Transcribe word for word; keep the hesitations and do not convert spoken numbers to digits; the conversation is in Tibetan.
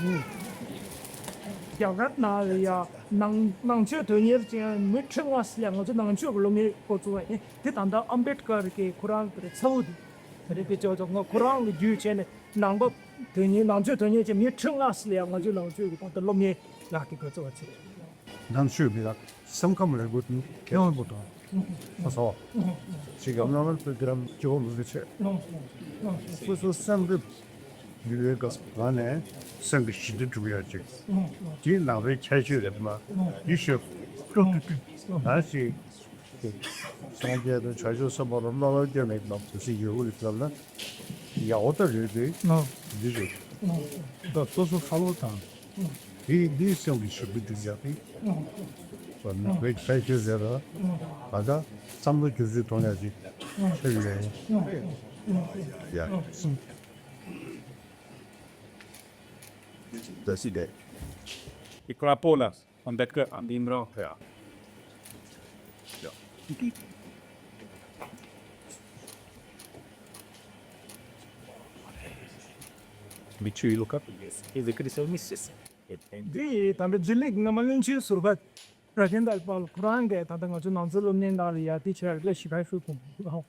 རྒྱ་གར་ནང་ལ་ཡ་ནང་ནང་ཆོས་དོན་གཉེར་ཅན་མི་ཁྲི་ལྔ་ཙམ་ལ་ང་ཚོ་ནང་ཆོས་ཀྱི་སློབ་གཉེར་འགོ་བཙུགས་པ་ཡིན། དེ་ད་ལྟ་ཨམ་བེད་ཀར་གྱི་ཁོ་རང་གི་ཚ་བོ་དེ་རེད། དེ་ཅོག་ཅོག་ང་ཁོ་རང་གི་བརྒྱུད་བྱས་ནས་ནང་པ་དོན་གཉེར་ནང་ཆོས་དོན་གཉེར་ཅན་མི་ཁྲི་ལྔ་ཙམ་ལ་ཡ་ང་ཚོའི་ནང་ཆོས་ཀྱི་ཐོག་ཏུ་སློབ་གཉེར་ལག་གི་འགོ་བཙུགས་པ་བྱས། ནང་ཆོས་མི་རག་སེམས་ཁམས་རེ་དགོས་དུས་ཁྱེད་རང་པོ་དང་ཨ་སོ་ཅིག་གམ་ན་མར་ཚོ་གི་རམ་ཅོ་མི་ཚེ་ཆེ་སོ་སོ་སེམས་རིབ་ཡུལ་བའི་དགའ་སོ་ག་ནས་སེམས་ཀྱི་ཞི་བདེ་སྒྲུབ་ཡ་ཅིག་དེའི་ནང་པའི་ཁྱད་ཆོས་རེད་མ་ཡི་ཤོད་ཀྲུ་ཀྲུ་ཀྲུ་ན་ཞིག་སངས་རྒྱས་དང་བྱང་ཆུབ་སེམས་དཔའ་རྣམས་བླ་མ་སྐྱོན་མེད་པ་དེ་སྲིད་ཡོད་དགོས་ལབ་ན་ཡག་པོ་ད་རེད་དེ། འདི་རེད། ད་སོ་སོ་ཁ་ལོ་དང་དེ་འདིའི་སེམས་ཀྱི་ཞི་བདེ་སྒྲུབ་ཡག་དེ་བའི་ཕལ་ཆེར་རེད་ལ་ད་ལྟ་བསམ་བློ་བསྒྱུར་རྩིས་གཏོང་ཡག་ཅིག་ཕེབས་ཡོད་ཡ། ད་སྲིད་དེ། ཡི་ཀ་པོ་ལ། Ambedkar, Bhimrao, yeah. Yeah. Make sure you look up. Yes. He's a crystal missus. འདི་ཡི་དམ་པའི་འཛིན་ལེགས་སྔ་མ་བློན་ཆེན་ཟུར་པ་ར་ཇེན་དར་པཱལ་ཁོ་རང་གིས་ད་ལྟ་ང་ཚོའི་ནང་ཚན་སློབ་གཉེར་ནང་ལ་ཡ་དེ་ཆེ་ར་ལ་ཞིག་ག་ཧྲུལ་ཕུང་།